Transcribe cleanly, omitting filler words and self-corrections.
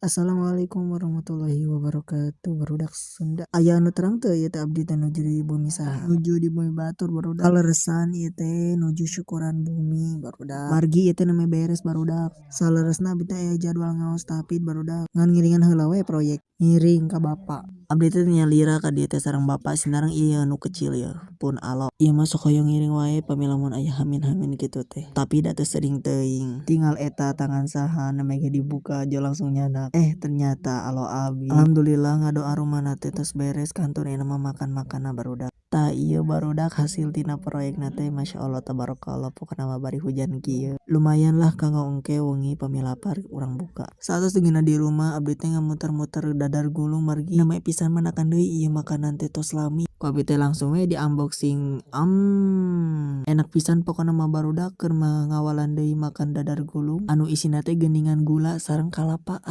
Assalamualaikum warahmatullahi wabarakatuh, barudak Sunda. Aya anu terang teu ieu teh abdi teh nuju di bumi saha? Nuju di bumi batur, barudak. Kaleresan ieu teh nuju syukuran bumi, barudak. Margi ieu teh nembe beres, barudak. Saleresna abdi teh aya jadwal ngaos tahfidz, barudak. Ngan ngiringan heula we proyek. Ngiring ka bapa. Abdi teh nyalira ka dieu teh sareng bapa sinareng ieu nu kecil ieu pun alo. Ieu mah sok hoyong ngiring wae pami lamun aya hamin-hamin kitu teh. Tapi da teu sering teuing. Tinggal eta tangan saha nembe ge dibuka jo langsung nyandak. Eh, ternyata alo abi. Alhamdulillah ngadoa rumahna teh tos beres, kantun ayeuna mah makan-makanna, barudak. Tah, ieu barudak hasil tina proyekna teh, masyaallah tabarakallah, pokona mah bari hujan kieu. Lumayan lah kanggo engke wengi pami lapar urang buka. Saatos dugina di rumah, abdi teh ngamuter-muter dadar gulung, margi namanya pisan manakan deui ieu makanan teh tos lami. Ku abdi teh langsung we di unboxing. Enak pisan pokona mah, barudak, keur ngawalan deui makan dadar gulung anu isina teh geuningan gula sareng kalapa.